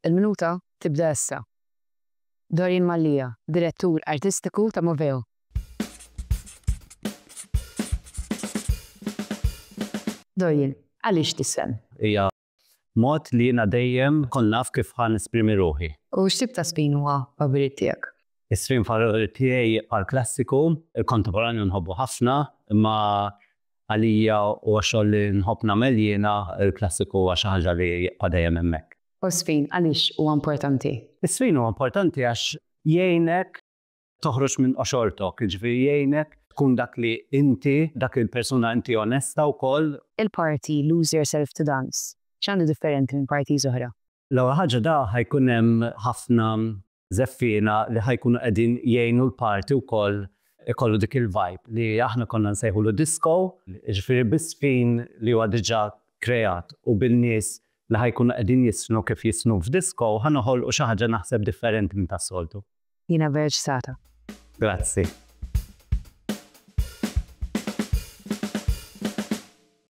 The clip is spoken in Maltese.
Il-minuta tibda issa. Dorian Mallia, Direttur Artistiku ta' Moveo. Dorian, għaliex tisem? Hija mod li jiena dejjem kont naf kif ħa nesprimi ruħi. U x'tip ta' żfin huwa favorit tiegħek? Iż-żfin favorit tiegħi jibqa' l-klassiku, il-kontemporanju nħobbu ħafna, imma għalija huwa xogħol li nħobb nagħmel jiena, il-klassiku huwa xi ħaġa li jibqa' dejjem hemmhekk. U ż-żfin għaliex huwa importanti? Iż-żfin huwa importanti għax jgħinek toħroġ minn qoxortok, jiġifieri jgħinek tkun dak li inti, dak il-persuna inti onesta wkoll. Il-party Lose Yourself to Dance x'għandu differenti minn parties oħra? L-ewwel ħaġa da ħa jkun hemm ħafna żeffiena li ħa jkunu qegħdin jgħinu l-party wkoll ikollu dik il-vibe li aħna konna nsejħulu disco, jiġifieri biż-żfin li huwa diġà kreat u bin-nies li ħa jkunu qegħdin jiżfnu kif jiżfnu f'disco ħa noħolqu xi ħaġa naħseb differenti minn tas-soltu. Jiena vera ċsata. Grazzi.